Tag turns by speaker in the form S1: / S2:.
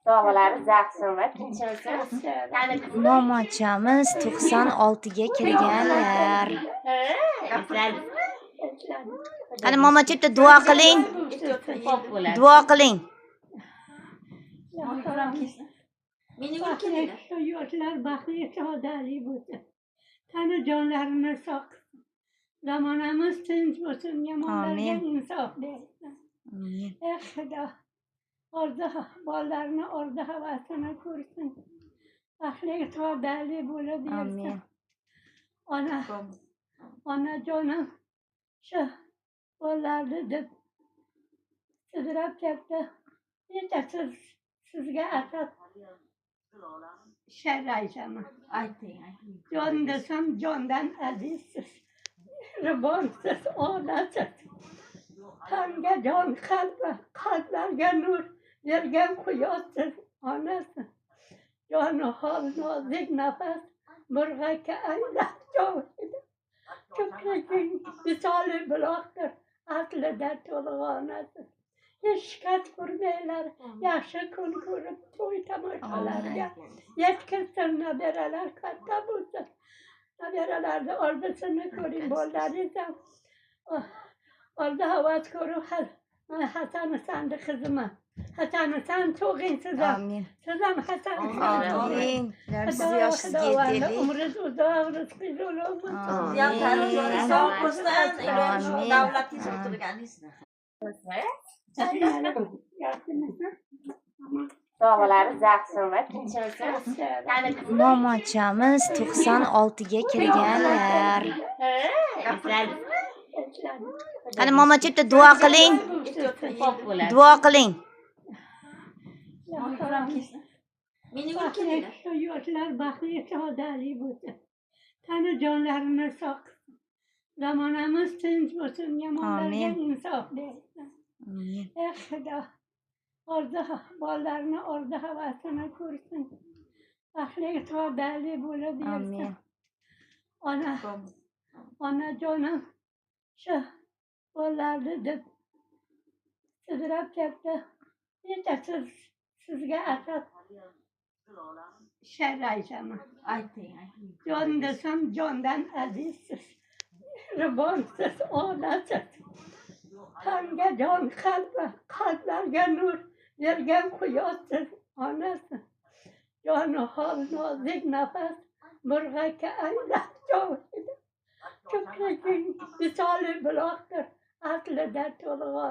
S1: Sog'lari yaxshimi, tinchmisiz?
S2: Momochamiz 96 ga kirganlar.
S1: Esladingizmi?
S2: Qani, momocha, bitta duo qiling.
S1: Xo'p bo'ladi.
S2: Duo qiling.
S3: Baxtli yoshlar baxtli, saodatli bo'lsin. Tani jonlarini sog' qilsin. Zamonamiz tinch bo'lsin, yomonlarga
S2: Amin.
S3: Insof bersin.
S2: Amin.
S3: Ey Xudo, orzu bolalarni orzu havasini ko'rsin. Baxtli, saodatli bo'lib bersin.
S2: Amin.
S3: Ona, onajonim shu bolalarni deb sidrab ketdi. Necha siz sizga atab she'r aytaman.
S1: Ayting, ayting.
S3: Jon desam, jondan azizsiz. Mehribonsiz, onasiz. Tanga jon, qalbi, qalblarga nur bergan quyoshsiz, onasi. Joni hol nozik nafas, burg'aka aylab joyida. Ko'priging misoli buloqdir, aslida to'lg'onasiz. Hech shikast ko'rmanglar, yaxshi kun ko'rib to'y tomoshalarga yetkazsin, nabiralar katta bo'lsin. Nabiralarni orzusini ko'ring, bolalaringiz ham orzu havas ko'rib, Hasan Husanni qizima. Hasan Husan tug'ing siz ham.
S2: Amin.
S3: Siz ham Hasan Husan tug'ing.
S2: Amin. Sizni
S3: Xudo
S2: yoshingizga
S3: Xudovandi
S2: yetaylik.
S3: umringiz uzoq, rizqingiz ulug' bo'lsin.
S2: Amin.
S4: Sog' bo'lsin, iloyim, shu
S2: Amin.
S4: davlatingiz o'tirganingiz.
S1: Sog'lari yaxshimi, tinchmisiz?
S2: Momochamiz 96 ga kirganlar.
S1: Esladingizmi?
S2: Qani, momocha, bitta duo qiling.
S1: Xo'p bo'ladi.
S2: Duo qiling.
S3: Baxtli yoshlar baxtli, saodatli bo'lsin. Tani jonlarini sog' qilsin. Zamonamiz tinch bo'lsin, yomonlarga
S2: Amin.
S3: Insof bersin.
S2: Amin.
S3: Ey Xudo, orzu bolalarni orzu havasini ko'rsin. Baxtli, saodatli bo'lib bersin.
S2: Amin.
S3: Ona, onajonim shu bolalarni deb sidrab ketdi. Necha siz sizga atab she'r aytaman.
S4: Ayting, ayting.
S3: Jon desam, jondan azizsiz. Mehribonsiz, onasiz. Tanga jon, qalbi, qalblarga nur bergan quyoshsiz, onasi. Joni hol nozik nafas, burg'aka aylab joyida. Ko'priging misoli buloqdir, aslida to'lg'on.